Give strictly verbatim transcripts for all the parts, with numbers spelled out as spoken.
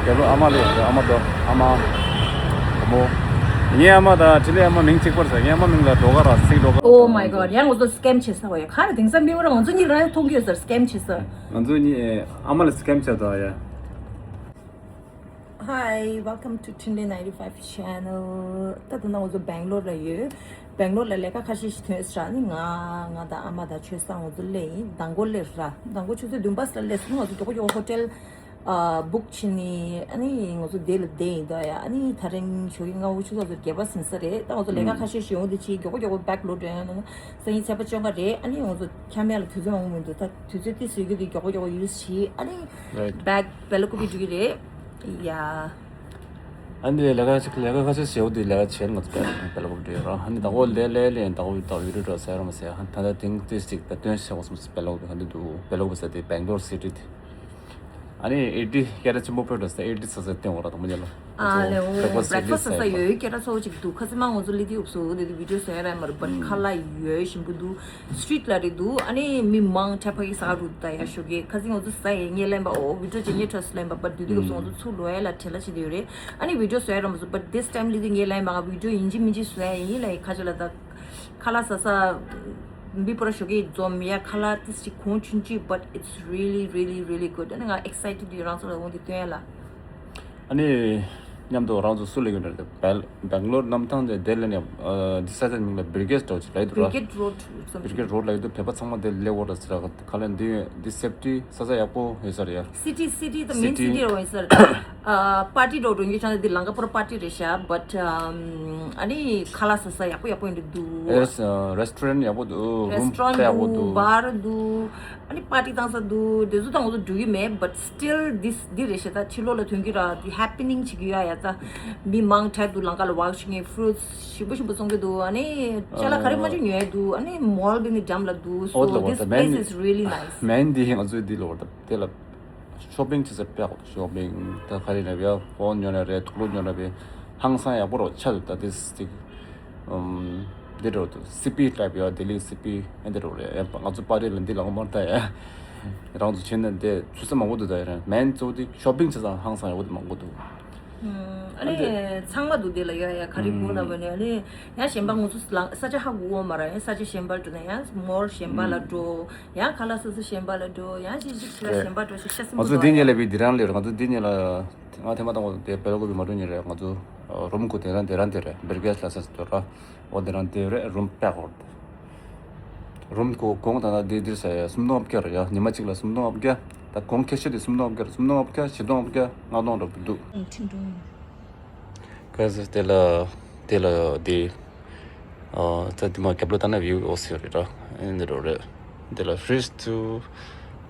རྒྱབ་ལོགས་ཨ་མ་ལས་ཨ་མ་དོ་ཨ་མ། བུ་མོ། ངའི་ཨ་མ་དང་ཁྲི་ལེ་ཨ་མ་མིང་གཅིག་པར་ཟེར། ངའི་ཨ་མ་མིང་ལ་སྒྲོལ་དཀར་ར་སིང་སྒྲོལ་དཀར། Oh my god. ཡང་ང་ཚོ་སི་ཀེམ་བྱེད་ས་བ་ཡ། ག་རེ་དེང་སང་མི་བ་ར་ང་ཚོ་གཉིས་ར་མཐོང་གི་ཡོད་ཟེར། སི་ཀེམ་བྱེད་ས། ང་ཚོ་གཉིས་ཨ་མ་ལ་སི་ཀེམ་བྱས་དོ་ཡ། Hi, welcome to Trinley ninety-five channel. ད་ད་ན་ང་ཚོ་སྦེང་ལོར་ལ་ཡོད། སྦེང་ལོར་ལ་ལས་ཀ་ཁ་ཤས་ཤིག་ཐོན་ས་ནི་ང་ང་དང་ཨ་མ་དང་ཆོས་སང་ང་ཚོ་སླེབས་ཡིན། མདང་དགོང་སླེབས་ར། མདང་དགོང་ཆུ་ཚོད་བདུན་པ་ཙམ་ལ་སླེབས་སོང་། ང་ཚོ་མགྱོགས་པོ་མགྱོགས་པོ་ཧོ་ཊེལ་ཨ་བུག་བྱས་ནི་ཨ་ནི་ང་ཚོ་དེ་ལ་བསྡད་ཡིན་ད་ཡ། ཨ་ནི་ད་རིང་ཞོགས་ཀྱི་སྔ་པོ་ཆུ་ཚོད་བརྒྱད་པ་ཟིན་ས་རེད། ད་ང་ཚོ་ལས་ཀ་ཁ་ཤས་ཤིག་ཡོང་དུས་ཅིག་མགྱོགས་པོ་མགྱོགས་པོ་བེག་ལོཌ་འགྲོ་ཡ། སང་ཉིན་ཚེས་པ་བཅོ་ལྔ་རེད། ཨ་ནི་ང་ཚོ་འཁྱམ་ཡ་ལ་དུས་ཚོད་འོང་མི་འདུག་ད་དུས་ཚོད་ཏི་སུས་གི་དུས་མགྱོགས་པོ་མགྱོགས་པོ་ཡུས་བྱས། ཨ་ནི་Right. བེག་བེ་ལ་ཀུ་པི་འགྲོ་གི་རེད་ཡ། ཨ་ནི་ལས་ཀ་ཅིག་ལས་ཀ་ཁ་ཤས་བྱེད་འོ་དུས་ལས་ཀ་བྱེད་ང་ཚོ་བེ་ལ་ཀུ་པི་འགྲོ་ཡ་ར། ཨ་ནི་ད་གོ་ལས་ལས་ལས་ད་གོ་ད་ཡུ་རུ་འགྲོ་ཟེར་ར་མ་ཟེར། ཨ་ད་ད་དེང་ཏི་སི་ཅིག་ད་སྟོན་བྱེད་འོ་སོང་བེ་ལ་ཀུ་པི་ག་འདི་འདུག་བེ་ལ་ཀུ་པི་ཟེར་དེ་བེང་ལོར་སི་ཊི་དེ། ཨ་ནི་ཨེ་ཊི་སྐད་གྲགས་ཆེན་པོ་ཕེབས་འགྲོ་ས་ཨེ་ཊི་ས་ས་སྟེང་འོ་ར་དང་མ་ཉལ་ལ། ཨ་ལེ་འོ་breakfast breakfast ས་ས་ཡོད་སྐད་གྲགས་ཚོ་ཅིག་འདུག་ཁ་སི་མ་ང་ཚོ་ལི་དི་ཨུབ་སོ་དེ་དུ་བི་ཌིའོ་བཟོ་ཡ་ར་མ་རུ་བཊ་ཁ་ལ་ཡོད་ཞིམ་པོ་འདུག་སི་ཊི་རིཊ་ལ་རེད་འདུག་ཨ་ནི་མི་མང་ཁྲ་ཕ་གི་ས་རུ་ད་ཡ་ཞོ་གི་ཁ་སི་ང་ཚོ་ས་ཡ་ངེ་ལེན་པ་འོ་བི་ཌིའོ་ཅིག་ངེ་ཁྲོ་སི་ལེན་པ་བཊ་དུ་དུ་ཨུབ་སོ་ང་ཚོ་ཚུ་ལོ་ཡ་ལ་ཁྲེ་ལ་ཆེ་དེ་ཡོད་རེད། ཨ་ནི་བི་ཌིའོ་བཟོ་ཡ་ར་མ་སོ་བཊ་this time ལི་དི་ངེ་ལེན་པ་བི་ཌིའོ་ཡིན་ཅི་མིན་ཅི་བཟོ་ཡ་ཡིན་ལ་ཁ་ཆེ་ལ་ད། ཁ་ལག་ཟ་ས། མི་པོ་ར་ཞོགས་ཀས་འཛོམས་ཡ་ཁ་ལག་ཏིས་ཅིག་གོང་ཆུང་ཆུང་། But it's really really really good. ཨ་ནི་ང་excited ཡོད་རང་ཚོ་ལ་འོང་དེ་སྟོན་ཡ་ལ། ཨ་ནི། མཉམ་དུ་རང་ཚོ་སུ་ལ་ཡོད་རེད། བལ་བེང་ལོར་གནམ་ཐང་དེ་དེ་ལ་ནས་འདི་ས་ཆ་མིང་ལ་བིར་གེད་རོ་ཅིག་ལ་ཡོད་ར། Brigade Road. Brigade Road ལ་ཡོད་དུ་བོད་པ་ཚང་མ་དེ་སླེབས་འོ་ར་ཟེར་ར། ག་ལ་འདི་འདི་སེབ་ཊི་ས་ཆ་ཡག་པོ་ཡོད་ས་རེད་ཡ། City city the main city རོ་ཡིན་ས་རེད། ཨ་པར་ཊི་འགྲོ་འགྲོ་ཡོད་ཀྱང་འདི་ལང་ཀ་པོར་པར་ཊི་རེད་ཤག But ཨ་ནི་ཁ་ལག་ཟ་ས་ཡག་པོ་ཡག་པོ་ཡོད་འདུག་རེས་རེས་ཊོ་རན་ཡག་པོ་འདུག་རུམ་རེས་ཊོ་རན་དཔེ་ཡག་པོ་འདུག་འདུག་བར་འདུག་ཨ་ནི་པར་ཊི་བཏང་ས་འདུག་དེ་ཚོ་དང་ང་ཚོ་འགྲོ་གི་མེད། But still this འདི་རེད་ཤག་ད་ཕྱི་ལོགས་ལ་ཐོན་གི་ར་དེ་happening བྱེད་ཀྱི་ཡོད་ཡ། ད་མི་མང་དྲགས་འདུག་ལང་ཀ་ལ་ཝག་བྱེད་མཁན་fruits ཞིམ་པོ་ཞིམ་པོ་བཙོང་གི་འདུག་ཨ་ནི་ཅ་ལག་ག་རེ་མ་བྱུང་ཉོ་ཡ་འདུག་ཨ་ནི་མོལ་འདི་ནི་འགྲམ་ལ་འདུག So this place is really nice. མེན་འདི་ང་ཚོའི་འདི་ལོ་ད་དེ་ལ། ཤོ་པིང་བྱེད་ས་དཔེ་ཡག་པོ་འདུག་ཤོ་པིང་ད་ག་རེ་ན་བ་ཡ་ཕོན་ཉོ་ན་རེད། དུག་ལོག་ཉོ་ན་བ་ཡ་ཧང་སང་ཡག་པོ་རོ་ཆ་འདུག་ད་དེ་སི་ཏིག་ཨམ་འདི་རོ་འདུག་སི་པི་ཊའིབ་ཡ་ལྡི་ལི་སི་པི་ཨེ་འདི་རོ་རེད། ཡ་ང་ཚོ་པར་ཊི་ལ་འདི་ལ་ངོ་མར་ད་ཡ་རང་ཚོ་བྱེད་ན་འདི་ཚུད་ས་མང་པོ་འདུག་ད་ཡ་ར་མེན་གཙོ་བོ་དེ་ཤོ་པིང་བྱེད་ས་ཧང་སང་ཡག་པོ་དེ་མང་པོ་འདུག་ཨ་ནི་ཚང་མ་འདུག་དེ་ལ་ཡ་ཡ་ག་རེ་དགོས་ན་བ་ནི་ཨ་ནི་ཡང་གཞན་པ་ང་ཚོ་ལ་ས་ཆ་ཧ་གོ་བ་མ་ར་ཡང་ས་ཆ་གཞན་པར་འགྲོ་ན་ཡང་མོལ་གཞན་པ་ལ་འགྲོ། ཡང་ཁ་ལག་སོ་སོ་གཞན་པ་ལ་འགྲོ། ཡང་ཅིག་ཅིག་ཅིག་ལ་རེད། གཞན་པ་འགྲོ་ཞིག་ཤ་སིམ་ང་པོ་ཚོ་འདི་འདུག་ཉིད་ལ་བི་འདི་རང་ལེར་ང་ཚོ་འདི་ཉིད་ལ་ང་ཐེངས་མ་དང་པོ་དེ་བེ་ལ་ཀུ་པི་མ་འགྲོ་ཉིད་རེད། ང་ཚོ་རུམ་ཁུ་དེ་རང་དེ་རང་དེ་རེད། བེར་གེས་ལ་ས་སུ་འགྲོ་ར་འོ་དེ་རང་དེ་རེད། རུམ་པད་ཧོར་དེ་རུམ་ཁུ་གོང་ད་ན་དེ་དེར་ས་ཡ་སུམ་སྟོང་ཨབ་ཀྱ་རེད་ཡ། ཉི་མ་གཅིག་ལ་སུམ་སྟོང་ཨབ་ཀྱ། ད་གོང་ཁེ་ཤི་དེ་སུམ་སྟོང་ཨབ་ཀྱ་རེད། སུམ་སྟོང་ཨབ་ཀྱ་བཞི་སྟོང་ཨབ་ཀྱ་ལྔ་སྟོང་འགྲོ་འདུག་ཁ་སི་དེ་ལ་དེ་ལ་དེ། ཨ་ད་དེ་མ་རྒྱབ་ལོ་ད་ན་བིའུ་ཨོ་སི་རེད་ར། ཨེ་འདི་རོ་རེད། དེ་ལ་ཧྥི་རིཇ་དུ་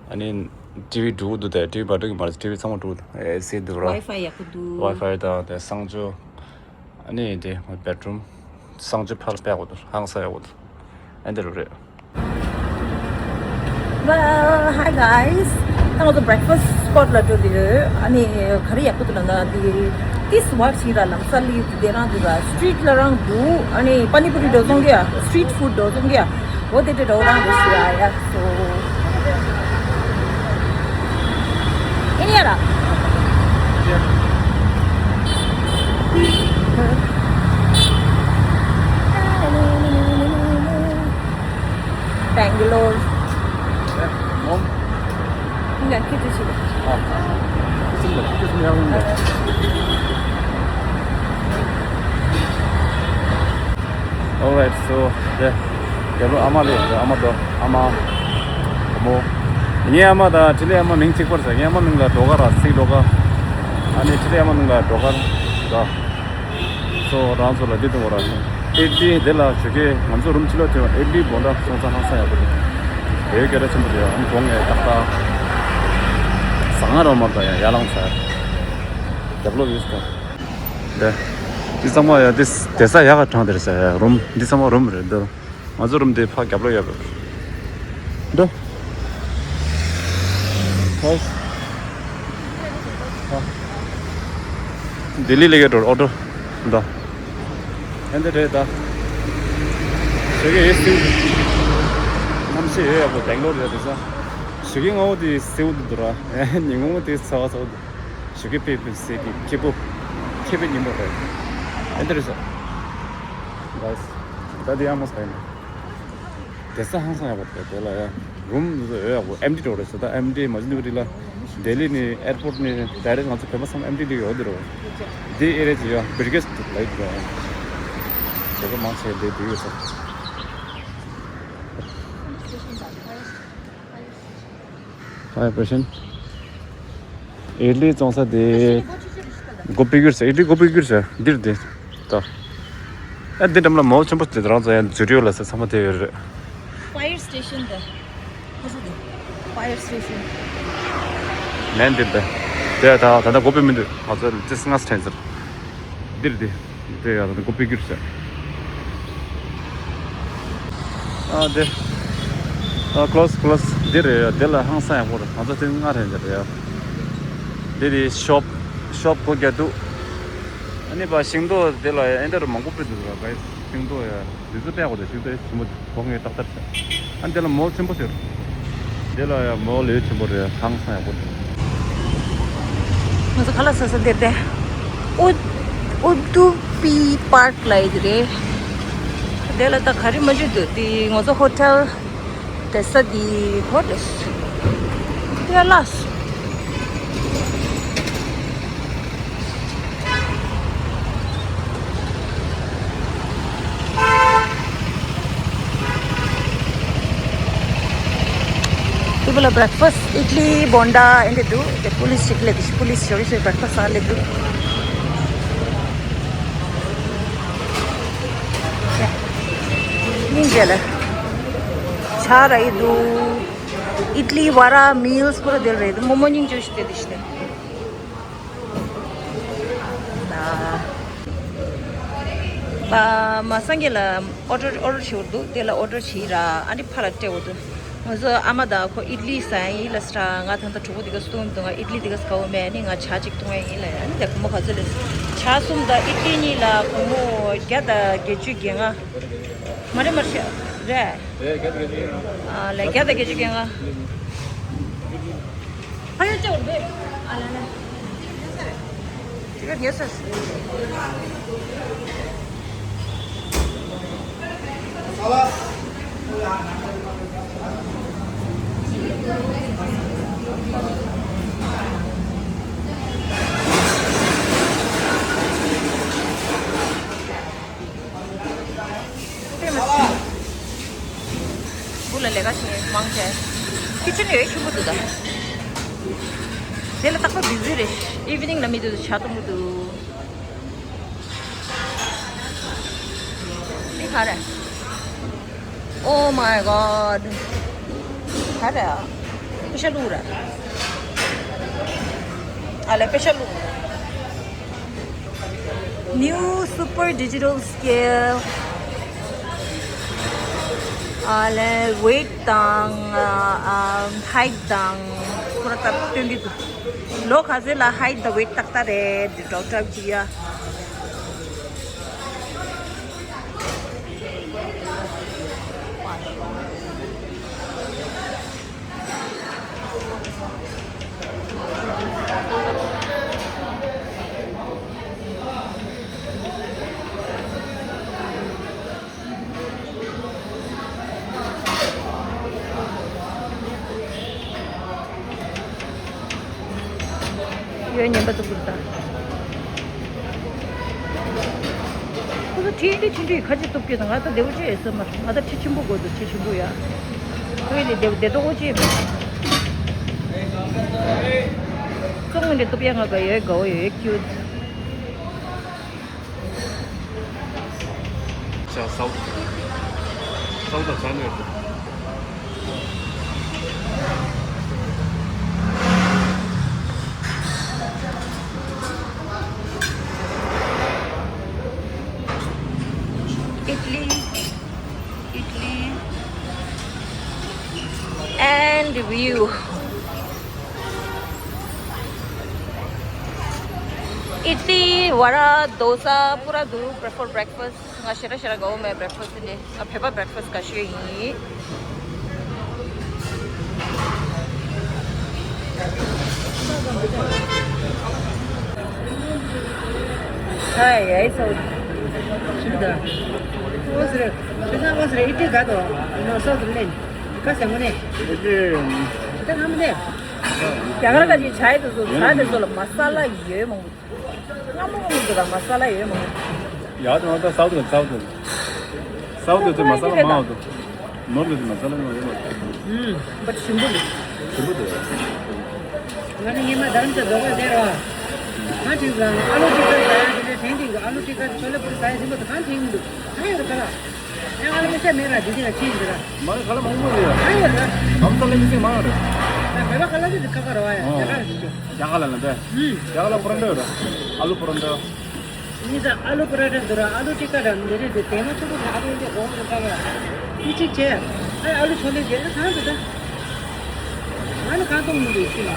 ཨ་ནི་ཊི་ཝི་འགྲོ་གི་འདུག་ད་ཊི་ཝི་མ་འགྲོ་གི་མ་རེད། ཊི་ཝི་ཚང་མ་འགྲོ་གི་འདུག་ཨེ་སི་འདུག་ར། ཝའི་ཕའི་ཡག་པོ་འདུག་ཝའི་ཕའི་དང་དེ་གསང་སྤྱོད་ཨ་ནི་དེ་བེད་རུམ་གསང་སྤྱོད་ཕར་པད་ཡག་པོ་འདུག་ཧང་སང་ཡག་པོ་འདུག་ཨེ་འདི་རོ་རེད། Well, hi guys. ད་ང་ཚོ་breakfast spot ལ་འགྲོ་དུས་ཨ་ནི་ག་རེ་ཡག་པོ་འདུག་ལབ་ན་དེ་ཏིས་ཝར་ཞིག་ར་ལམ་ས་ལི་དེ་རང་འདུག་ར། street ལ་རང་འདུག་ཨ་ནི་པ་ནི་པུ་རི་འགྲོ་སོང་གི་ཡ། street food འགྲོ་སོང་གི་ཡ། འོ་དེ་དེ་འགྲོ་རང་འདུག་ཞུ་ཡ་ཡ། So ཨེ་ནི་ཡ་ར། Bangalore. ཡ། མོམ། ཡ། ཁྱེད་ཚོ་ཞིག་ཨ། ཁྱེད་ཚོ་ལ་ཁྱེད་ཚོ་ཡག་པོ་འདུག Alright, so དེ་རྒྱབ་ལོགས་ཨ་མ་ལས་ཨ་མ་དོ་ཨ་མ། བུ་མོ། ངའི་ཨ་མ་དང་ཁྲི་ལེ་ཨ་མ་མིང་གཅིག་པར་ཟེར། ངའི་ཨ་མ་མིང་ལ་སྒྲོལ་དཀར་ར་སིང་སྒྲོལ་དཀར། ཨ་ནི་ཁྲི་ལེ་ཨ་མ་མིང་ལ་སྒྲོལ་དཀར་ར། སོ་རང་ཚོ་ལ་འདི་གཏོང་བ་ར། ཨེ་ཊི་དེ་ལ་ཞོགས་ཀས་ང་ཚོ་རུམ་ཕྱི་ལོགས་ཐོན། ཨེ་ཊི་སྒོ་འགྲམ་སོང་ཙང་ཧང་སང་ཡག་པོ་འདུག་བོད་སྐད་གྲགས་ཆེན་པོ་རེད། ཨ་ནི་གོང་ནས་ཏག་ཏག་ཟ་ང་རང་མར་དང་ཡང་ཡར་ལངས་ཚར། རྒྱབ་ལོགས་ཡོད་ཀྱང་། འདི་འདི་ཚང་མ་ཡ་འདི་བསྡད་ས་ཡག་ག་དྲངས་དེ་རེད་ས་ཡ། རུམ་འདི་ཚང་མ་རུམ་རེད་འདི། ང་ཚོ་རུམ་དེ་ཕ་རྒྱབ་ལོགས་ཡོད་པ་རེད། འདི། ཧོ། ལྡི་ལི་ལ་ཡོད་འགྲོ་ཨོ་ཏོ། འདི། ཨེ་འདི་རེད་ད། ཞོགས་ཀས་ཨེ་སི། གནམ་གཤིས་ཡོད་ཡག་པོ་སྦེང་ལོར་ཡོད་དེ་ས། ཞོགས་ཀས་སྔ་པོ་དེ་སེའུ་དུ་འདུག་ར། ཉིན་གུང་དེ་ཚ་བ་ཚ་བོ་འདུག་ཞོགས་ཀས་ཕེབས་ཟེར་གི་ཁེ་པོ་ཁེ་པོའི་ཉིན་མོ་རེད། ཨེ་འདི་རེད་ཟེར། ལགས། ད་དེ་ཡང་མོ་སྐད་ཡིན། དེ་ས་ཧང་སང་ཡག་པོ་རེད་དེ་ལ་ཡ། རུམ་ཡོད་ཡག་པོ་ཨེམ་ཊི་འགྲོ་རེད་ཟེར། ད་ཨེམ་ཊི་མ་བྱུང་དུས་ལ་ལྡི་ལི་ནས་ཨེར་པོར་ཊི་ནས་ཌའི་རེག་ང་ཚོ་བོད་པ་ཚང་མ་ཨེམ་ཊི་འགྲོ་ཡོད་དེ་རེད། དེ་ཨེ་རེད་ཅེ་ཡ་བིར་གེ་སི་ལ་ཡོད་རེད། བོད་པ་མང་ཆེ་བསྡད་དེ་ཡོད་ས། Hi, patient. ཨིཊ་ལི་བཙོང་ས་དེ་སྒོ་ཕྱེ་གྱུར་ཟེར། ཨིཊ་ལི་སྒོ་ཕྱེ་གྱུར་ཟེར། འདིར་འདི་ད། ཨ་འདི་འགྲམ་ལ་མོལ་ཆེན་པོ་དེ་རང་ཚོ་ཡང་འཛུལ་ཡོད་ལ་ཟེར་ཚང་མ་དེ་ཡོད་རེད། Fire station དེ། ཁོ་ཚོ་དེ། Fire station མེད་འདིར་དེ། དེ་ད་ད་ལྟ་སྒོ་ཕྱེ་མི་འདུག་ང་ཚོ་ཙིག་སྔ་ས་དྲན་ཟེར། འདིར་འདི། དེ་ཡང་ད་ལྟ་སྒོ་ཕྱེ་གྱུར་ཟེར། ཨ་དེ། ཨ་ཀློ་སི་ཀློ་སི་འདི་རེད་ཡ། དེ་ལ་ཧང་སང་ཡག་པོ་རེད། ང་ཚོ་དེ་སྔ་རེད་འདི་རེད་ཡ། འདི་རེད་ཤོབ། ཤོབ་སྒོ་རྒྱག་འདུག་ཨ་ནི་པ་ཤིང་ཏོག་དེ་ལ་ཡ་ཨེ་འདྲ་རུ་མང་པོ་སྤྲད་འདུག་ར་ག་ཤིང་ཏོག་ཡ། དེ་ཚོ་སྤྲད་དགོས་རེད། ཤིང་ཏོག་ཆེན་པོ་དེ་སྒོ་ངའི་ཏག་ཏག་ཤ། ཨ་ནི་དེ་ལ་མོལ་ཆེན་པོ་ཟེར། དེ་ལ་ཡང་མོལ་ལས་ཆེན་པོ་རེད། ཧང་སང་ཡག་པོ་རེད། ང་ཚོ་ག་ལ་ས་ས་དེར་དེ། ཨུ་ཨུ་ཏུ་པི་པཱརྐ་ལ་ཡི་དེ་རེད། དེ་ལ་ད་ག་རེ་མ་བྱུང་འདུག་དེ་ང་ཚོ་ཧོ་ཊེལ་དེ་ས་དེ་ཧོ་ཊེལ་དེ་ལ། དེ་བོ་ལ་བྷེག་ཕ་སི་ཊི་ཨིཌ་ལི་བྷོན་ཌ་ཨེ་འདྲ་འདུག་དེ་པུ་ལིས་ཅིག་སླེབས་དུས་པུ་ལིས་ཞོགས་ཞོགས་བྷེག་ཕ་སི་ཊི་ཟ་སླེབས་འདུག་སྙིང་རྗེ་ལ་ཆ་ར་ཡི་འདུག་ཨིཌ་ལི་བ་ར་མིལ་སི་པུ་ར་དེ་རེད། མོ་མོ་སྙིང་རྗེ་ཞིག་དེ་དེ་ཞིག་དེ། ཨ། ཨ། མ་སངས་རྒྱས་ལ་ཨོ་ཌར་ཨོ་ཌར་བྱེད་འོ་འདུག་དེ་ལ་ཨོ་ཌར་བྱེད་ར་ཨ་ནི་ཕ་ལ་སྤྲད་འོ་འདུག་ང་ཚོ་ཨ་མ་དང་ཁོ་ཨིཌ་ལི་ཟ་ཡིན་ལ་ཟེར། ང་ད་ལྟ་གྲོགས་པོ་དེ་ག་སྟོན་འདུག་ང་ཨིཌ་ལི་དེ་ག་དགའ་བོ་མེད། ཨ་ནི་ང་ཇ་གཅིག་གཏོང་ཡ་ཡིན་ལ། ཨ་ནི་ད་སྒོར་མོ་ག་ཚོད་ལས་ཇ་གསུམ་དང་ཨིཌ་ལི་གཉིས་ལ་སྒོར་མོ་བརྒྱ་དང་བརྒྱད་ཅུ་གྱ་ལྔ། མ་རེད་མ་རེད་རེད། ཨ་ལས་བརྒྱ་དང་བརྒྱད་ཅུ་གྱ་ལྔ། ཨ་ཡོད་ཅེ་འོར་བེ། ཨ་ལ་ལ། ཅི་ག་ཉེ་སར། བུ་ལ་ལས་ཀ་བྱེད་མང་ཆེ། ཁི་ཆན་ཡོད་ཆེན་པོ་འདུག་ད། དེ་ལ་རྟག་པར་བི་ཟི་རེད། ཨི་ཝི་ནིང་ལ་མི་འདུག་ཇ་འཐུང་གི་འདུག་འདི་ག་རེ། Oh my god. ག་རེ། པེ་ཤ་བླུགས་རེད། ཨ་ལས་པེ་ཤ་བླུགས། New super digital scale. ཨ་ལས་ཝེཊ་དང་ཨ་ཧའིཊ་དང་ཁོ་ར་ད་སྟོན་གྱི་འདུག་ལོ་ག་ཚོད་ལ་ཧའིཊ་དང་ཝེཊ་ཏག་ཏག་རེད། འདི་ཌོག་ཊར་གྱིས་ཡ། ཡོད་ཉན་པ་ཚོ་ཀུར་ཏ། ཁོ་ཚོ་ཁྲི་འདི་ཆུང་ཆུང་ཁ་ཆེ་སྟོབས་སྐྱེད་དང་ང་ད་བདེ་བོ་ཅི་ཡོད་ས་མ་རེད། ང་ད་ཁྲི་ཆེན་པོ་དགོས་འདུག་ཁྲི་ཆེན་པོ་ཡ། ཁོ་ཡི་ལས་བདེ་བདེ་ཏོག་ཅི་ཡོད་མ་རེད། ཙོང་ངོ་འདི་སྟོབས་ཡ་ང་དགའ་ཡོད་དགའ་བོ་ཡོད་ཁྱོད། ཇ་སའུ་སའུ་དང་ཇ་ནོར་དུ། Italy, Italy and view. Italy, vada, dosa, pura duru prefer breakfast. ང་ཞེ་དྲག་ཞེ་དྲག་དགའ་བོ་མེད་བྷེག་ཕ་སི་ཊི་འདི། ང་བོད་པ་བྷེག་ཕ་སི་ཊི་དགའ་ཤོས་ཡིན། Hi, it's so. Shimda. What's the? Shimda, what's the? It is gado. No, so the name. Because I'm gonna. It is. Then I'm there. རྒྱ་གར་ག་ཅིག་ཆའི་དུ་སུ་ཆའི་དུ་སུ་ལ་མ་ས་ལ་ཡོད་མང་པོ། སྔ་མོ་མང་པོ་འདུག་ལ་མ་ས་ལ་ཡོད་མང་པོ། ཡག་དུ་མ་ད་སའུ་ཐུ་སའུ་ཐུ། སའུ་ཐུ་ཚོ་མ་ས་ལ་མང་དུ། ནོར་དུ་ཚོ་མ་ས་ལ་མང་དུ། ཨུམ། བ་ཞིམ་པོ་འདུག་ཞིམ་པོ་འདུག་ང་ནི་ཉི་མ་དར་ཚ་རྡོ་ག་ཟེར་བ། ང་དྲིས་ལ་ཨ་ལུ་ཅི་ཀ་ཟ་ཡ་དེ་ནས་དྲན་དེ་གི་ཨ་ལུ་ཅི་ཀ་ཆོ་ལེ་པུ་རི་ཟ་ཡ་ཟིན་པ་དུ་གང་དྲན་མི་འདུག་ཨ་ཡོད་ར་ཁ་ལ། ཡང་ཨ་ལུ་མི་ཤ་མེད་ར་དེ་དེ་ལ་ཁྱི་ཡིན་འདི་ར། མ་རེད་ག་ལ་མང་པོ་རེད་ཡ། ཨ་ཡོད་ར། ལམ་སང་ལ་མི་སྲིད་མང་རེད། ད་མེད་པ་ག་ལ་ཟེར་དུ་ཁ་ཁ་ར་བ་ཡ། ཨོ། རྒྱ་གར་ཟེར་གི། རྒྱ་གར་ལ་ལ་འདི། ཨུམ། རྒྱ་གར་ལ་པོ་ར་འདྲ་ཡོད་ར། ཨ་ལུ་པོ་ར་འདྲ། ནི་ད་ཨ་ལུ་པོ་ར་ཏ་འདུག་ར། ཨ་ལུ་ཏི་ཀ་ར་འདི་རེད་དེ། དེ་མ་ཆུ་བོ་ཨ་ལུ་འདི་འོང་རེད་ད་ག་ཡི་གཅིག་བྱས། ཨ་ཨ་ལུ་ཆོ་ལེ་བྱས་ཨ་གང་འདུག་ད། ང་ནི་གང་གཏོང་མི་འདུག་ཅི་ལ།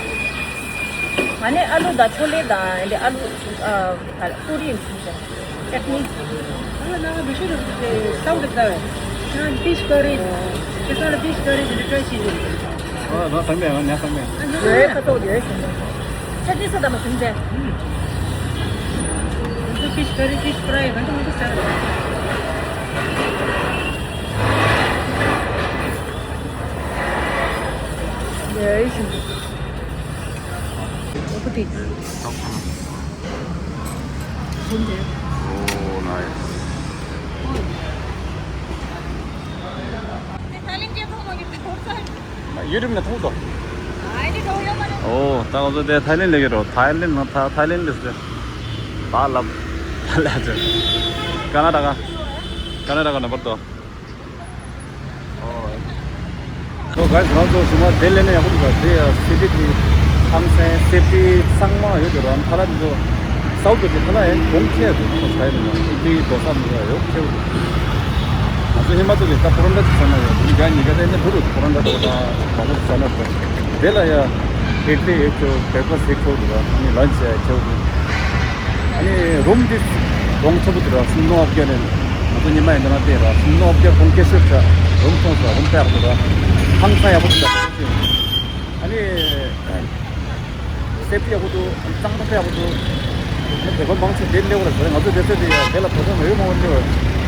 ང་ནི་ཨ་ལུ་དང་ཆོ་ལེ་དང་འདི་ཨ་ལུ་ཨ་པུ་རི་ཅེ་ནི། ཨ་ལ་ན་མི་ཤེས་རུ་དེ་སའུ་ཏི་ཀ་ན་ཕིཤ་ཀ་རི། ཁྱེད་ཚོ་ལ་ཕིཤ་ཀ་རི་འདི་ཊ་རའི་བྱེད་ཀྱི། ཨ་ང་བསམ་པས་ང་ཉ་བསམ་པས། ཨ་ཉ་ཁ་ཐོག་ཡོད་ཞིང་། ཆ་ཅི་ས་དམ་ཞིང་ཆེ། ང་ཚོ་ཕིཤ་ཀ་རི་ཕིཤ་ཕ་རའི་ང་ཚོ་ང་ཚོ་ཟ་རེད། ཡོད་ཞིང་། ཨོ་པོ་ཏི། Oh, nice. ཡུ་ཊུབ་ནས་མཐོང་དོ། ཨོ་ད་ང་ཚོ་དེ་ཐའི་ལེན་ལ་གི་རོ། ཐའི་ལེན་ན་ཐ་ཐའི་ལེན་ལ་ཟེར། ད་ལབ་ད་ལབ་ཟེར། ཀ་ན་ཊ་ཀ་ཀ་ན་ཊ་ཀ་ནང་པར་དོ། ཨོ། ཨོ་ག་ང་ཚོ་ཞུ་མ་དེ་ལས་ནས་ཡག་པོ་འདུག་ག་དེ་ཡ་སི་ཊི་དེ་ཧང་སང་སེབ་ཊི་ཚང་མ་ཡོད་དེ་རོ། ཐ་ལ་དེ་ཚོ་སའུ་ཐུ་དེ་ཐ་ལ་ཡང་གོང་ཁེ་དེ་ཁོ་ས་ཡ་མི་འདུག་དེ་དེ་དོ་ས་མི་འདུག་ཡོད་ཁེ་བོ་འདུག་ང་ཚོ་ཧི་མ་ཅལ་གྱི་ད་པོ་རོན་ཊ་ཅིག་ཟ་ན་ཡོད་དེ་རྒྱ་ཉི་ག་དེ་ནས་བུ་རུ་པོ་རོན་ཊ་དོ་ད་མ་གོ་ཟ་ན་དོ། དེ་ལ་ཡ་ཨིཌ་ལི་ཡོད་ཁྱོད། བྷེག་ཕ་སི་ཡོད་ཁྱོད་འདུག་ཨ་ནི་ལན་ཆི་ཡོད་ཁྱོད་འདུག་ཨ་ནི་རུམ་འདི་གོང་ཆེན་པོ་འདུག་ར། སུམ་སྟོང་ལྔ་བརྒྱ་རེད། ང་ཚོ་ཉི་མ་ཡིན་ན་བལྟས་ར་སུམ་སྟོང་ལྔ་བརྒྱ་གོང་ཁེ་ཤོར་ཆ། རུམ་ཚོང་ས་རུམ་དཔེ་ཡག་པོ་འདུག་ར། ཧང་སང་ཡག་པོ་འདུག་ཨ་ནི་སེབ་ཊི་ཡག་པོ་འདུག་གཙང་མ་དཔེ་ཡག་པོ་འདུག་ཨ་ནི་བོད་པ་མང་ཆེ་འདིར་སླེབས་པ་རེད་ཟེར། ང་ཚོ་སྡེ་ཚན་འདི་ཡ་དེ་ལ་བོད་པ་མ་ཡོད་མང་པོ་སླེབས་པ་རེད།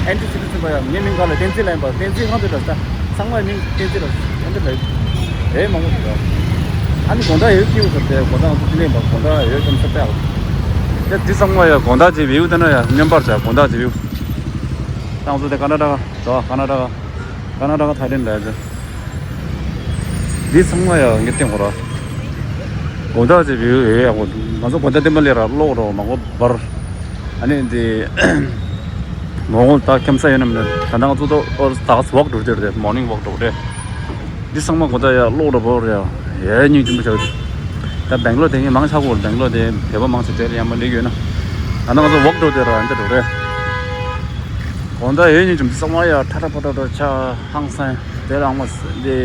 ཨེན་ཊི་སི་ཊི་ཟེར་བ་ཡ་ངའི་མིང་ག་ལ་བསྟན་འཛིན་ལ་ཡིན་པ། བསྟན་འཛིན་ཁང་དེ་ལ་ས་ཚང་མའི་མིང་བསྟན་འཛིན་ལ་ཨེ་འདི་ལ་ཨེ་མང་པོ་འདུག་ཨ་ནི་དགོང་དག་ཡོད་ཀྱི་ཡོད་ཟེར་ཏེ་དགོང་དག་ང་ཚོ་འདི་ནས་མ་དགོང་དག་ཡོད་ཀྱང་ཚ་ཏེ་ཨ། དེ་འདི་ཚང་མ་ཡ་དགོང་དག་ཅིག་བིའུ་བལྟས་ན་ཡ་སྨྱོན་པར་བྱ། དགོང་དག་ཅིག་བིའུ། ད་ང་ཚོ་དེ་ཀ་ན་ཊ་ཀ་འགྲོ། ཀ་ན་ཊ་ཀ་ཀ་ན་ཊ་ཀ་ཐའི་ལེན་ལ་ཡ། འདི་ཚང་མ་ཡ་ངས་བསྟན་གོ་ར། དགོང་དག་ཅིག་བིའུ་ཡོད་ཡག་པོ། ང་ཚོ་དགོང་དག་བསྟན་པ་ལས་ར་གློག་རོ་མང་པོ་འབར། ཨ་ནི་འདི་ངོ་ངོ་ད་ཁྱམ་ས་ཡོད་ནམ་ནི་ད་ནང་ཚོ་ད་ད་ཝོག་འགྲོ་དེ་རེད། མོར་ནིང་ཝོག་འགྲོ་རེད། འདི་ཚང་མ་གོ་ད་ཡ་གློག་ར་བོར་ཡ་ཡ་སྙིང་རྗེ་མོ་ཆགས། ད་སྦེང་ལོར་དེ་ངས་མང་ཆགས་གོ། སྦེང་ལོར་དེ་བོད་པ་མང་ཆེ་དེར་ཡ་མ་ལེགས་ཡོད་ན། ད་ནང་ཚོ་ཝོག་འགྲོ་དེ་ར་འདི་འགྲོ་རེད། གོ་ད་ཡ་སྙིང་རྗེ་མོ་ཚང་མ་ཡ་ཁྲ་ཁྲ་ཕོ་ཏོ་ཏོ་ཆ་ཧང་སང་དེ་རང་མ་དེ།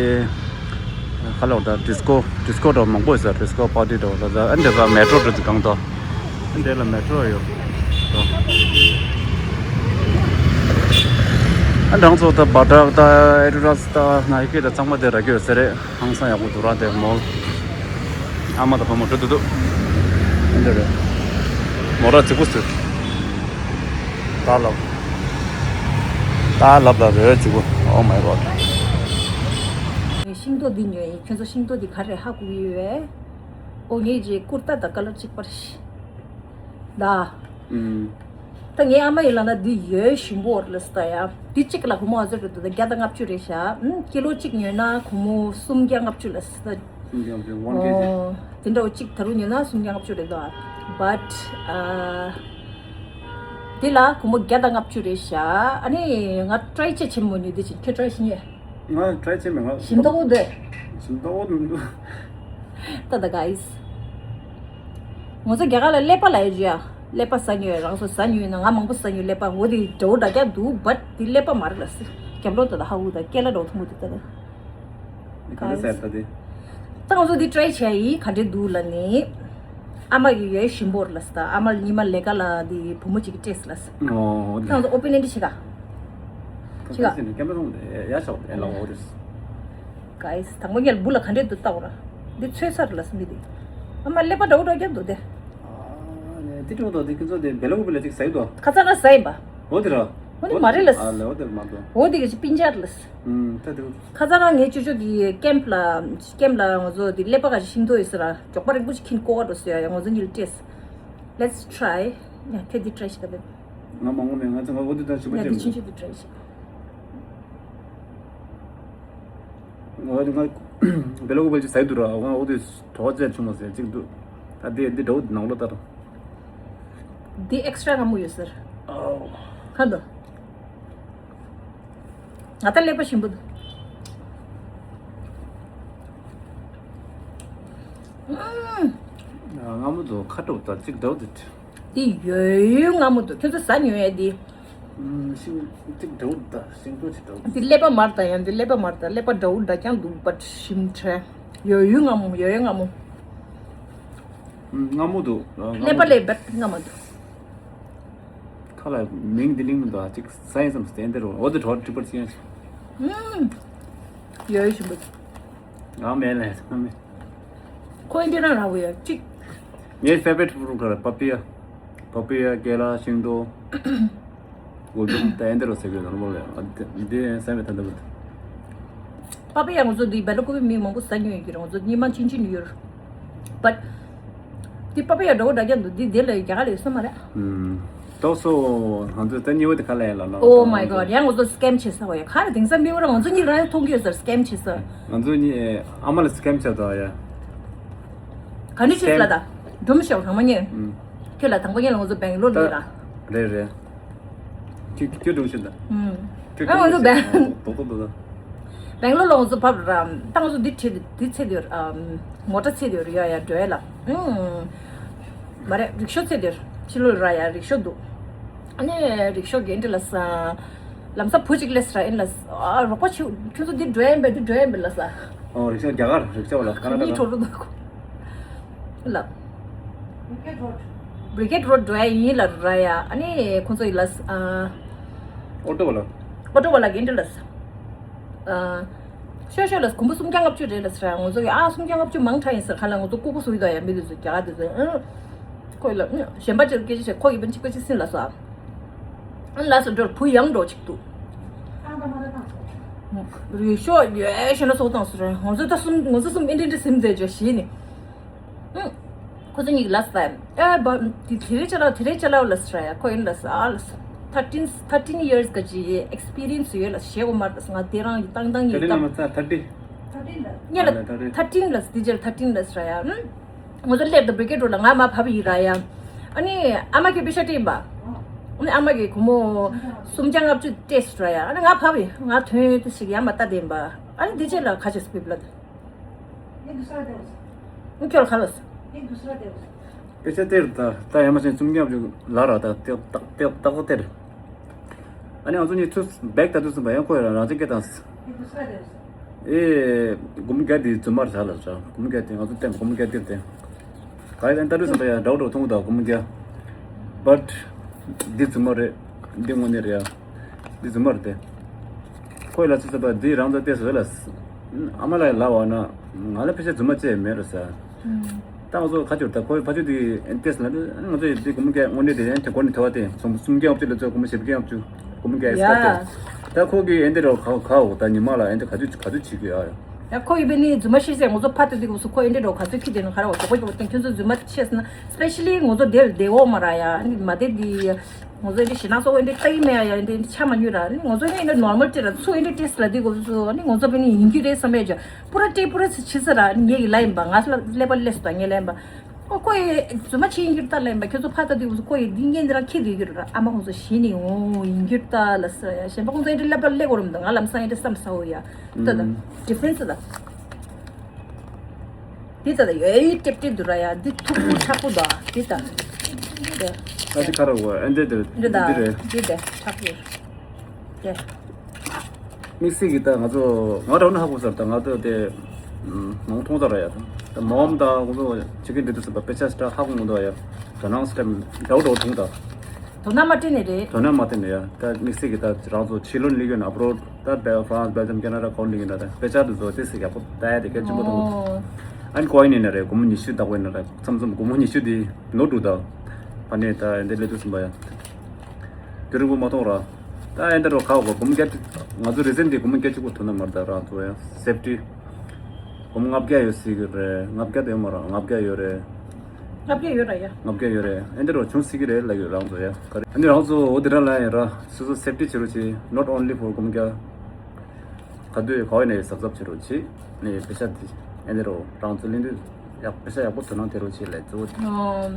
ཁ་ལོག་ད་ཌི་སི་ཀོ་ཌི་སི་ཀོ་འདྲ་མང་པོ་ཡོད་ས། ཌི་སི་ཀོ་པར་ཊི་འདྲ་ད་ཨ་འདྲ་ས་མེ་ཊོ་འདྲ་ཅིག་གང་ད་ཨ་འདྲ་ལ་མེ་ཊོ་ཡོད། ཨ་འདྲ་ཚོ་ད་བ་ཏྲ་ད་ཨེ་ཌི་ཌ་སི་ད་ནའི་ཀི་ད་ཚང་མ་དེ་ར་གི་ཡོད་ས་རེད། ཧང་སང་ཡག་པོ་འདུག་ར་དེ་མོལ། ཨ་མ་ད་བུ་མོ་འགྲོ་འདུག་འདུག་ཨ་འདྲ་རེད། མོ་ར་རྫིག་པོ་ཟེར། ད་ལབ། ད་ལབ་ལ་རེ་རེ་གཅིག་པོ། Oh my god. ཤིང་ཏོག་འདི་ཉོས་ཡིན། ཁྱོད་ཚོ་ཤིང་ཏོག་འདི་ག་རེ་ཧ་གོ་གི་ཡོད་པས། ཨོ་ངས་ཀྱི་ཀུར་ཏ་དང་ཀ་ལར་གཅིག་པ་རེད། ད། ཨུམ། ད་ངའི་ཨ་མ་ཡིན་ལ་ན་འདི་ཡོད་ཞིམ་པོ་རེད་ལ་ས་ད་ཡ། འདི་གཅིག་ལ་སྒོར་མོ་ཨ་ཟེར་རེད་འདུག་ད་བརྒྱ་དང་ལྔ་བཅུ་རེད་ཤག་ཨུམ་ཀི་ལོ་གཅིག་ཉོས་ན་སྒོར་མོ་སུམ་བརྒྱ་ལྔ་བཅུ་ལ་ས་ད། སུམ་བརྒྱ་ལྔ་བཅུ། ཝན་ཀེ་ཇི། ཨོ། དེ་འདྲ་བོ་གཅིག་ད་རུང་ཉོས་ན་སུམ་བརྒྱ་ལྔ་བཅུ་རེད་འདུག་ཨ། But ཨ། དེ་ལ་སྒོར་མོ་བརྒྱ་དང་ལྔ་བཅུ་རེད་ཤག་ཨ་ནི་ང་ཊ་རའི་བྱས་ཆེན་མོ་ཉོས་དེ་ཅིག་ཁྱོད་ཊ་རའི་བྱས་ཉོས། ང་ཊ་རའི་བྱས་མེད། ང་ཞིམ་ཏོག་འདུག་ཞིམ་ཏོག་འདུག་ད་ད་guys། ང་ཚོ་རྒྱ་གར་ལ་ཀླད་པ་ལ་ཡོད་ཀྱི་ཡ། ཀླད་པ་ཟ་ཉོས་རང་སོ་ཟ་ཉོས་ན་ང་མང་པོ་ཟ་ཉོས་ཀླད་པ། འོ་དེ་འདྲ་བོ་འདྲ་རྒྱག་འདུག But དེ་ཀླད་པ་མ་རེད་ལ་སི། རྒྱབ་ལོག་ད་ད་ཧ་འུ་ད་ཀེ་ལ་འདྲ་བོ་མཐོང་གི་འདུག་ད་ད། ག་འདྲ་ཟེར་ད་དེ། ད་ང་ཚོ་འདི་ཊ་རའི་བྱས་ཡིན་ག་འདྲ་འདུག་ལ་ནི། ཨ་མ་གི་ཡོད་ཞིམ་པོ་རེད་ལ་སི་ད། ཨ་མ་ཉི་མ་ལས་ཀ་ལ་འདི་བུ་མོ་གཅིག་གི་སྤྲད་སི་ལ་སི། ཨོ། ད་ང་ཚོ་ཨོ་པི་ནན་ཊི་བྱེད་ག་བྱེད་ག་ཀེམ་པ་སོང་ཡ་ཤོག་ཨེ་ལ་འོ་རེད། Guys དང་པོ་ངས་བུ་ལ་ག་འདྲ་འདུག་ལྟ་འོ་ར། འདི་ཚོད་ས་རེད་ལ་སི་མི་འདི། ཨ་མ་ཀླད་པ་འདྲ་བོ་འདྲ་རྒྱག་འདུག་དེ། ཨ་ནི་ ཀྲུང་དང་དེ་ཁྱེད་ཚོ་དེ་བེ་ལ་ཀུ་པེ་ལ་ཅིག་ཟ་ཡི་དོ། ཁ་ཚ་ན་ཟ་ཡིན་པ། འོ་དེ་ར། འོ་དེ་མ་རེད་ལ། ཨ་ལ་འོ་དེ་མ་དོ། འོ་དེ་གི་ཅི་པིན་ཅར་ལ། ཨུམ་ད་དེ། ཁ་ཚ་ན་ངའི་ཅོ་ཅོ་གི་ཀེམ་ལ་ཀེམ་ལ་ང་ཚོ་དེ་ཀླད་པ་ག་ཞིག་ཤིང་ཏོག་ཡོད་ས་ར། མགྱོགས་པ་རིང་པོ་ཞིག་ཁྱིན་ཀོ་བ་འགྲོ་ས་ཡ། ཡ་ང་ཚོ་གཉིས་ལ་སྤྲད། Let's try. ཡ་ཁྱེད་དེ་ཊ་རའི་ཞིག་ག་བེ། ང་མ་ངོ་མེད། ང་ཚོ་ང་འོ་དེ་ད་ཞིག་པ་ཡ་དེ་ཅེམ་ཆུང་ཆུང་དེ་ཊ་རའི་ཞིག་ང་ང་བེ་ལ་ཀུ་པེ་ལ་ཅིག་ཟ་ཡི་འདུག་ར། ང་འོ་དེ་གྲོགས་བཅས་ཆུང་མ་ཟེར་ཅིག་འདུག་ད་དེ་འདི་འདྲ་བོ་ནང་ལོ་ལྟར། འདི་ཨེག་སི་ཊ་ར་སྔ་མོ་ཡོད་ཟེར། ཨོ། ཁ་འདོ། ང་ད་ཀླད་པ་ཞིམ་པོ་འདུག་ཨུམ། ཨ་སྔ་མོ་འདུག་ཁ་དྲོ་ད་ཅིག་འདྲ་བོ་འདུག་དེ་ཡོད་ཡོད་སྔ་མོ་འདུག་ཁྱོད་ཚོ་ཟ་མྱོང་ཡ་དེ། ཤིང་ཏིག་འདྲ་བོ་འདྲ། ཤིང་ཏོག་ཅིག་འདྲ་བོ། འདི་ཀླད་པ་མར་དང་ཡང་འདི་ཀླད་པ་མར་དང་ཀླད་པ་འདྲ་བོ་འདྲ་རྐྱང་འདུག་པ་ཞིམ་ཁྲ། ཡོད་ཡོད་སྔ་མོ་ཡོད་ཡོད་སྔ་མོ། སྔ་མོ་འདུག་ཀླད་པ་ལས་བད་སྔ་མོ་འདུག་ཁ་ལ་མིང་འདི་གླིང་མི་འདུག་ཅིག་ཟ་ཡིན་བསམ་སྟེ་འདི་རུ་འོ་དེ་གྲོགས་ཀྲི་པར་ཅིག་ཡང་། ཡོད་ཡོད་ཞིམ་པོ། ང་མེད་ལ་ཡ་ཚང་མེད། ཁོ་ཨིན་ཌི་ཡ་རང་ར་བོ་ཡ་གཅིག་ངའི་ཕེ་ཝ་རེ་ཊི་ཕུ་རུ་ཊི་ག་རེ། པ་པི་ཡ། པ་པི་ཡ། ཀེ་ལ། ཤིང་ཏོག་འོ་དེ་ད་ཨེ་འདི་རུ་ཟེར་གི་ཡོད་ནོར་མོ་ལ་ཡ། འདི་ཟ་མེད་ད་འདི་མོ། པ་པི་ཡ་ང་ཚོ་འདི་བེ་ལ་ཀུ་པེ་མི་མང་པོ་ཟ་མྱོང་ཡོད་ཀྱི་རེད། ང་ཚོ་སྙེ་མ་ཆིན་ཆིན་ཡོད་རེད། བཊ་འདི་པ་པི་ཡ་འདྲ་བོ་འདྲ་རྐྱང་འདུག་འདི་འདི་ལ་རྒྱ་གར་ལ་ཡོད་ས་མ་རེད། ཨུམ། ཏོག་སོ་ང་ཚོ་ད་ཉི་འོ་དེ་ག་ལ་ཡ་ལ་ལ། Oh my god. ཡང་ང་ཚོ་སི་ཀེམ་བྱེད་ས་བ་ཡ། ག་རེ་དེང་སང་མི་འོ་ར་ང་ཚོ་གཉིས་རང་མཐོང་གི་ཡོད་ཟེར། སི་ཀེམ་བྱེད་ས། ང་ཚོ་གཉིས་ཨ་མ་ལ་སི་ཀེམ་བྱས་དོ་ཡ། ག་ནས་བྱེད་ལ་ད། སྒྲུང་བཤད་དང་པོ་ཉན། ཨུམ། ཁྱོད་ལ་དང་པོ་ཉན་ལ་ང་ཚོ་སྦེང་ལོར་ལ་ཡོད་ར། རེད་རེད། ཁྱོད་ཁྱོད་སྒྲུང་བཤད་དང་། ཨུམ། ཁྱོད་ཨ་ང་ཚོ་སྒྲུང་བཤད་སྦེང་། དོ་དོ་དོ་དོ། སྦེང་ལོར་ལ་ང་ཚོ་བབས་ར། ད་ང་ཚོ་འདི་ཁྲིད་འདི་ཚེ་འདིར་ཨམ། མོ་ཊ་ཚེ་འདིར་ཡོད་ཡ་འགྲོ་ཡ་ལ། ཨུམ། མ་རེད། རིག་ཤོ་ཚེ་འདིར་ཕྱི་ལོགས་ར་ཡ་རིག་ཤོ་འདུག་ཨ་ནི་རིག་ཤོ་གི་འདི་ལ་ས། ལམ་སང་བུ་གཅིག་སླེབས་ར་ཨིན་ལ་ས། ཨ་རོགས་པ་ཆུ་ཁྱོད་ཚོ་འདི་འགྲོ་ཡིན་པས་འདི་འགྲོ་ཡིན་པས་ལ་ས། ཨོ་རིག་ཤོ་རྒྱ་གར་རིག་ཤོ་ལ་ཀ་ན་ཊ་ཀ་ཁ། ཁྲོ་རུ་འདུག་ལ། བྷི་རི་གེད་རོ་ཌི་འགྲོ་ཡ་ཡིན་ལ་ར་ཡ། ཨ་ནི་ཁོང་ཚོ་ཡི་ལ་ས། ཨ། ཨོ་ཊོ་བ་ལ། ཨོ་ཊོ་བ་ལ་གི་འདི་ལ་ས། ཨ། ཤོད་ཤོད་ལ་སྐུམ་པོ་སུམ་བརྒྱ་ལྔ་བཅུ་རེད་ལ་ཟེར། ང་ཚོ་གི་ཨ་སུམ་བརྒྱ་ལྔ་བཅུ་མང་དྲགས་ཡིན་ཟེར། ཁ་ལ་ང་ཚོ་ལྐུགས་པོ་བཟོ་གི་འདུག་ཡ། མི་དེ་ཚོ་རྒྱ་གར་དེ་ཚོ་ཨ། ཁོ་ལ་གཞན་པ་ཅིག་སྐད་ཆ་བཤད། ཁོ་ཡི་བན་གཅིག་པ་གཅིག་སྲིན་ལ་སོ་ཨ། ལ་སོ་འགྲོར་བུ་ཡང་འགྲོ་གཅིག་འདུག་རིག་ཤོ་ཡོད་ཤོད་ན་སོ་དང་སོ་རེད། ང་ཚོ་ད་གསུམ་ང་ཚོ་གསུམ་ཨིན་ཏྲིན་ཏྲི་སིམ་ཟེར་ཅོ་ཞིག་ནི། ཁོ་ཚོ་གཉིས་ལ་ས། ཨ་བ་དེ་དེ་རེ་ཅ་ལ་དེ་རེ་ཅ་ལ་ལ་ས་ཡ། ཁོ་ཡིན་ལ་ས་ཨ་ལ་ས། thirteen thirteen years ག་ཅི་ཨེག་སི་པི་རི་ཡན་སི་ཡོད་ལ་ཞེ་གོ་མར་ལ་ས། ང་དེ་རང་ཡི་ཏང་ཏང་ཡི་ཏང་། ཉེ་ལ་ཐར་ཊི་ལ་ས། དེ་ཅར་ཐར་ཊིན་ལ་ས་ར་ཡ། ང་ཚོ་སླེབས་དུ་བི་རི་གེད་རོ་ལ་ང་མ་བབ་ཡི་ར་ཡ། ཨ་ནི་ཨ་མ་གི་པེ་ཤ་སྤྲད་ཡིན་པ། ཨ་ནི་ཨ་མ་གི་སྒོར་མོ་སུམ་བརྒྱ་ལྔ་བཅུ་སྤྲད་སོ་ར་ཡ། ཨ་ནི་ང་བབ་ཡི་ང་དོན་དུ་ཞིག་ཡ་མ་ལྟ་དེ་ཡིན་པ། ཨ་ནི་དེ་ཅར་ལ་ཁ་ཆེ་སྤིབ་ལ། ये दूसरा दे उसे। ཁྱོད་ཁ་ལོ་སོ། ये दूसरा दे उसे। དཔེ་ཆ་སྟེར་ད་ད་ཡ་མ་ཆེན་ཙུམ་རྒྱབ་ཅིག་ལ་ར་ད་ཏེག་ཏག་ཏེག་ཏག་ཏེར། ཨ་ནི་ང་ཚོ་གཉིས་ཚུར་བེག་ད་དུས་ཙམ་པ་ཡང་ཁོ་ཡ་རང་རང་ཅིག་སྐད་བཏང་སི། ये दूसरा दे उसे। ཨེ་སྒོར་མོ་བརྒྱ་དེ་རྫུན་མ་རེད་ལ་ཟེར། སྒོར་མོ་བརྒྱ་དེ་ང་ཚོ་སྟེང་སྒོར་མོ་བརྒྱ་སྟེར་ཏེ། ག་ཡི་ད་ལྟ་དུས་ཙམ་པ་ཡ་འདྲ་བོ་འདྲ་བོ་མཐོང་གི་འདུག་སྒོར་མོ་བརྒྱ། བཊ་འདི་རྫུན་མ་རེད། འདི་དངོས་གནས་རེད་ཡ། འདི་རྫུན་མ་རེད་དེ། ཁོས་ལ་ཚིག་ཚོད་པ་འདི་རང་ཚོ་བལྟས་སོ་ལ། ཨ་མ་ལགས་ལབ་པ་ན། ང་ལ་ཕལ་ཆེར་རྫུན་མ་བཅས་མེད་རེད་ཟེར། ད་ང་ཚོ་ཁ་སྦྱོར་ད་ཁོའི་ཕ་ཆུ་འདི་བལྟས་སོ་ལ། ང་ཚོ་ཡི་འདི་སྒོར་མོ་བརྒྱ་དངོས་གནས་དེ་ཡང་དེ་སྒོར་ནས་ཐོ་བ་དེ་སུམ་སུམ་བརྒྱ་ལྔ་བཅུ་ལ་ཚོད་སྒོར་མོ་བཞི་བརྒྱ་ལྔ་བཅུ། སྒོར་མོ་བརྒྱ་ཡ་ཨེག་སི་ཊ་དེ། ད་ཁོ་གི་ཨེ་འདི་རོ་ཁ་ཁ་འོ་ད་ཉི་མ་ལ་ཨེ་འདི་ག་ཚོད་ག་ཚོད་བྱེད་ཀྱི་ཡ། ཡ་ཁོ་ཡི་བེ་ནི་རྫུན་མ་ཤེས་ཟེར། ང་ཚོ་ཕ་ཏི་དེ་གོ་སུ་ཁོ་ཨེ་འདི་རོ་ག་ཚོད་ཁྱི་དེ་ནི་ཁ་ར་འོ་ཞོག་པ་ཞོག་པ་དེ་ཁྱོད་ཚོ་རྫུན་མ་ཤེས་ན། སི་པེ་ཤ་ལི་ང་ཚོ་དེར་བདེ་འོ་མ་ར་ཡ། ཨ་ནི་མ་བདེ་འདི། ང་ཚོ་འདི་ཞེ་ན་སོགས་འདི་ལྟ་ཡི་མེད་ཡ། འདི་ཆ་མ་ཉུལ་ར། ང་ཚོ་ནི་འདི་ནོར་མལ་ཏི་ར་ཚུ་འདི་ཏེས་ལ་འདི་གོ་ཚུ་ནི་ང་ཚོ་བི་ནི་ཡིན་རྒྱུ་རེད་བསམ་ཡ་ཅ། པུ་ར་ཏི་པུ་ར་ཚི་ཆི་ས་ར། ངེད་ཀྱི་ལ་ཡིན་པ། ང་ལ་ཀླད་པ་ལས་སུ་ད་ངེད་ལ་ཡིན་པ། ཨོ་ཁོ་ཡི་རྫུན་མ་ཆི་ཡིན་རྒྱུ་ད་ལ་ཡིན་པ། ཁྱོད་ཚོ་ཕ་ད་འདི་གོ་ཚུ་ཁོ་ཡི་འདི་ངེད་འདི་ར་ཁྱི་འདི་ཡོད་ར། ཨ་མ་ཁོང་ཚོ་ཞི་ནི་འོ་ཡིན་རྒྱུ་ད་ལ་ས་ཡ། གཞན་པ་ཁོང་ཚོ་འདི་ཀླད་པ་ལས་གོ་རམ་ད། ང་ལམ་སང་འདི་བསམ་ས་འོ་ཡ། ད་ད་ཌི་ཕ་རེན་སི་ད། འདི་ལྟ་ལ་ཡོད་ཡི་ཏེབ་ཏེབ་འདུག་ར་ཡ། འདི་ཐུག་པོ་ཁྲག་པོ་འདུག་ཨ། འདི་ལྟ། འདི། ཨ་འདི་ཁ་ར་བོ་ཨ་འདི་འདི་འདི་འདི་རེད། འདི་འདི་ཁྲག་པོ། འདི། དམིགས་བསལ་གྱི་ད་ང་ཚོ་ང་རང་ནི་ཧ་གོ་ས་རེད། ད་ང་ཚོ་དེ་མང་མཐོང་ཚར་ར་ཡ། ད་མོམ་ད་ང་ཚོ་ཆི་ཀན་འདི་འདུག་ཟེར་བ་དཔེ་ཆ་ཞིག་ཧ་གོ་མི་འདུག་ཡ། དོ་སྣང་སི་ཊེམ་འདྲ་བོ་འདྲ་བོ་མཐོང་ད། དོ་སྣང་མ་སྤྲད་ནས་རེད། དོ་སྣང་མ་སྤྲད་ནས་ཡ། ད་དམིགས་བསལ་གྱི་ད་རང་ཚོ་ཕྱི་ལོགས་ལ་སླེབས་ཡོད་ན་ཨབ་རོཌ། ད་བལ་ཧྥ་རན་སི། བེལ་ཇམ། ཁེ་ན་ཌ། ཁོ་ལ་སླེབས་ཡོད་ན་ད་དཔེ་ཆ་དེ་ཚོ་ཏོག་ཙམ་ཡག་པོ་ལྟ་ཡ་དེ་གལ་ཆེན་པོ་མཐོང་གི་འདུག་ཨོ། ཨ་ནི་ཁོ་ཡིན་ནི་ན་རེད། སྒོར་མོ་ཉི་ཤུ་བཏང་བ་ཡིན་ན་རེད། མཚམས་མཚམས་སྒོར་མོ་ཉི་ཤུ་དེ་ནོར་འདུག་ད། ཨ་ནི་ད་ཨེ་འདི་སླེབས་དུས་ཙམ་པ་ཡ། དུས་རིང་པོ་མ་མཐོང་ར། ད་ཨེ་འདི་རུ་ཁ་བ་སྒོ་སྒོར་མོ་བརྒྱ་ང་ཚོ་རེ་ཟན་དེ་སྒོར་མོ་བརྒྱད་ཅུ་དགུ་ཐོན་ན་མར་ད་རང་ཚོ་ཡ་སེབ་ཊི། སྒོར་མོ་ལྔ་བརྒྱ་ཡོད་སྲིད་གི་རེད། ལྔ་བརྒྱ་དེ་ཡོད་མ་ར། ལྔ་བརྒྱ་ཡོད་རེད། ལྔ་བརྒྱ་ཡོད་ར་ཡ། ལྔ་བརྒྱ་ཡོད་རེད། ཨེ་འདི་རུ་བྱུང་སྲིད་གི་རེད་ལབ་ཡོད་རང་ཚོ་ཡ། ག་རེ་ཨ་ནི་རང་ཚོ་འོ་དེ་ར་ལ་ཡ་ར་སོ་སོ་སེབ་ཊི་བྱེད་རོགས་གྱིས། not only for སྒོར་མོ་བརྒྱ། ག་དུས་ག་བ་ནས་གཟབ་གཟབ་བྱེད་རོགས་གྱིས། ནས་པེ་ཤ་དེ་ཨེ་འདི་རུ་རང་ཚོ་ལེན་དུས་ཡག་པེ་ཤ་ཡག་པོ་དོ་སྣང་སྟེར་རོགས་གྱིས་ལས་གཙོ་བོ་དེ།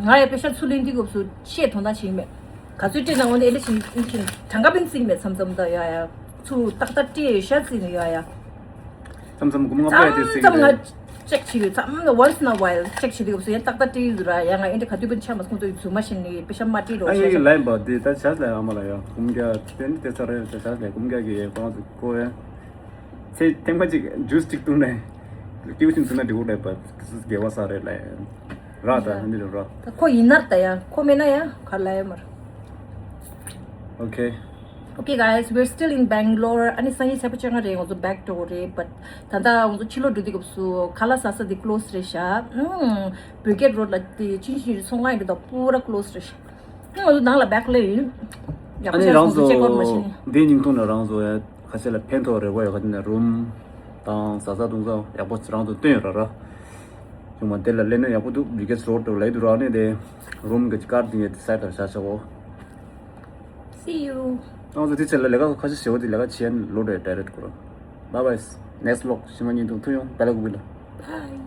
ང་ཡ་པེ་ཤ་ཚུར་ལེན་དུས་སྐབས་སུ་ཆེས་དོ་སྣང་བྱེད་ཀྱི་མེད། ག་ཚོད་སྤྲད་ན་འོ་ནས་ཨེ་ལེ་ཞིག་ཨིན་ཞིང་གྲངས་ཀ་པིན་རྩིས་མེད། མཚམས་མཚམས་ད་ཡ་ཡ་ཚུར་ཏག་ཏག་སྤྲད་ཤ་རྩིས་ནས་ཡ་ཡ། མཚམས་མཚམས་སྒོར་མོ་ལྔ་བརྒྱ་དེ་རྩིས་ཀྱི་མཚམས་མཚམས་རེད། ང་ཅེག་བྱེད་ཡོད། མཚམས་once in a while ཅེག་བྱེད་དུས་སྐབས་སུ་ཡ་ཏག་ཏག་སྤྲད་ཡོད་ར་ཡ། ང་ཨེ་འདྲ་ག་དུས་པིན་ཆ་མ་སོང་ཚོ་ཡོད་ཚུལ་མ་ཤེས་ནས་པེ་ཤ་མ་སྤྲད་རོགས་ཨ་ཡ་ཤ་ཡི་ཤ། ལན་པ་དེ་ད་ཆ་ལ་ཨ་མ་ལ་ཡ་སྒོར་མོ་བརྒྱ་དེ་ནི་དེ་ཚ་རེད། ད་ཆ་ལ་སྒོར་མོ་བརྒྱ་གི་ཡ་ཁོ་རང་ཚོ་ཁོ་ཡ། ཚེ་ཐེངས་མ་གཅིག་ཇུས་གཅིག་བཏུང་ནས་ཀེའུ་ཤིན་བཙུགས་ན་འགྲིག་གི་རེད་པ། དགེ་བ་ས་རེད་ལ། རག་ད་ཡ། འདི་རུ་རག་ད་ཁོ་ཡིན་ནར་ད་ཡ། ཁོ་མེད་ན་ཡ་ག་ལ་ཡ་མར། Okay. Okay, guys, we're still in Bangalore. ཨ་ནི་སང་ཉིན་ཚེས་པ་བཅོ་ལྔ་རེད། ང་ཚོ་back to རེད། But ད་ལྟ་ང་ཚོ་ཕྱི་ལོགས་འགྲོ་དུས་སྐབས་སུ་ཁ་ལག་ཟ་ས་དེ་close རེད་ཤག་ཨུམ། བོད་སྐད་རོ་ལ་དེ་ཅིན་ཅིན་ཚོང་ཁང་ཡིན་འདུག་ད་པུ་ར་close རེད་ཤག་ཨུམ། ང་ཚོ་ནང་ལ་back ལ་ཡིན། ཡག་པོ་ཨ་ནི་ཆགས་རང་སོང་ཚོ་check out མ་བྱས་ནས། འདི་ཉིན་ཐུང་ནས་རང་སོང་ཡ། ཁ་ཤས་ལ་ཕན་ཐོགས་རེད་བ། ཡོད་ཁ་ཅིག་ནས་རུམ་དང་ཟ་ས་འཐུང་ས་ཡག་པོ་རང་ཚོ་བཏོན་ཡོད་ར་ར། ཡོང་མ་དེ་ལ་སླེབས་ན་ཡག་པོ་འདུག Biggest Road དུ་ལས་དུ་རག་ནས་དེ་རུམ་གི་ཀར་དེ་ངས་དེ་སའི་ད་བཞག་བཞག་གོ See you. རང་ཚོ་དེ་ཚེ་ལ་ལས་ཀ་ཁ་ཤས་ཞེ་པོ་དེ་ལས་ཀ་བྱེད་ལོ་རེ་direct གོ་ར། Bye bye. Next vlog ཤི་མ་ཉིན་དུ་ཐུག་ཡོང་། བེ་ལ་གུ་བི་ལ། Bye.